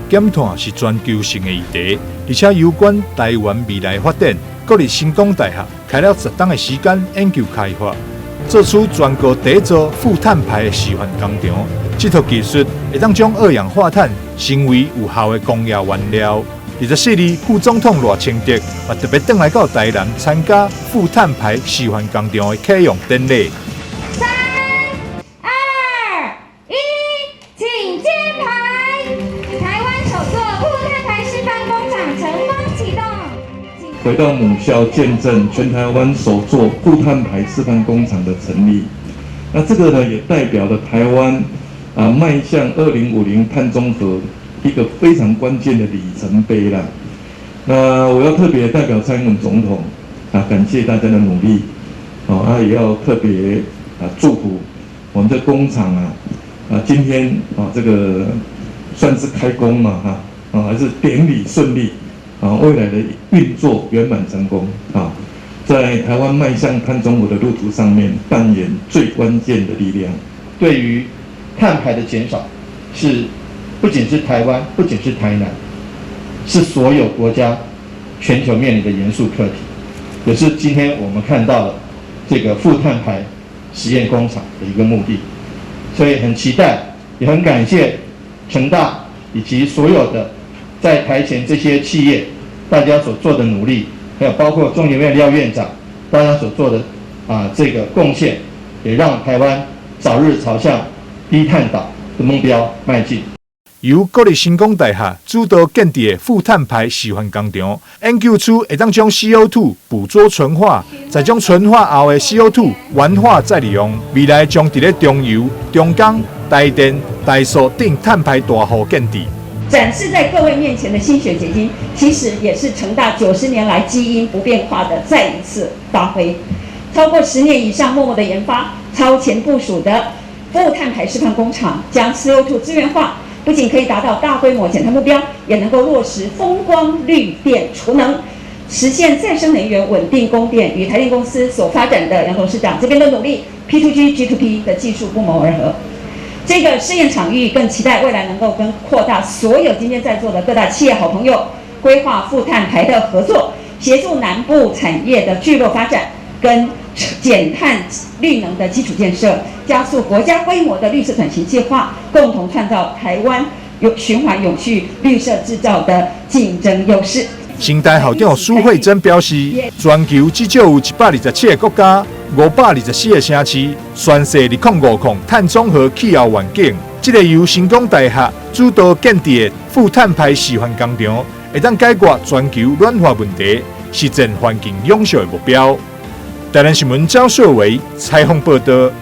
減碳是全球性的議題，而且攸關台灣未來發展。國立成功大學開了10冬的時間研究開發，做出全國第一座負碳排的示範工廠。這套技術會當將二氧化碳成為有效的工業原料。24日，副總統賴清德嘛特別轉來到台南參加負碳排示範工廠的啟用典禮。三、二、一，請揭牌！台灣首座負碳排示範工廠成功啟動。回到母校見證全台灣首座負碳排示範工廠的成立，那這個呢也代表了台灣啊邁向2050碳中和一個非常關鍵的里程碑啦。那我要特別代表蔡英文總統啊，感謝大家的努力，哦，啊也要特別啊祝福我們的工廠啊，啊今天啊這個算是開工嘛哈，啊還是典禮順利。啊，未來的運作圓滿成功啊，在台灣邁向碳中和的路途上面扮演最關鍵的力量。對於碳排的減少，是不僅是台灣，不僅是台南，是所有國家全球面臨的嚴肅課題，也是今天我們看到了這個負碳排實驗工廠的一個目的。所以很期待，也很感謝成大以及所有的在台前這些企業，大家所做的努力，還有包括中研院廖院長大家所做的啊這個貢獻，也讓台灣早日朝向低碳島的目標邁進。由國立成功大學主導建置的負碳排示範工廠，研究區會當將 CO2 捕捉純化，再將純化後的 CO2 環化再利用。未來將佇咧中油、中鋼、台電、台塑等碳排大戶建置。展示在各位面前的心血結晶，其實也是成大90年來基因不變化的再一次發揮。超過10年以上默默的研發、超前部署的負碳排示範工廠，將 CO2 資源化，不僅可以達到大規模減碳目標，也能夠落實風光綠電儲能，實現再生能源穩定供電，與台電公司所發展的楊董事長這邊的努力，P2G、G2P 的技術不謀而合。這個試驗場域更期待未來能夠跟擴大所有今天在座的各大企業好朋友規劃負碳排的合作，協助南部產業的聚落發展跟減碳綠能的基礎建設，加速國家規模的綠色轉型計劃，共同創造台灣有循環永續綠色製造的競爭優勢。成大校長蘇慧貞表示，全球至少有127個國家、524個城市宣誓2050碳中和氣候願景。這個由成功大學主導建置的負碳排示範工廠，會當解決全球暖化問題，實現環境永續的目標。台南新聞張碩維採訪報道。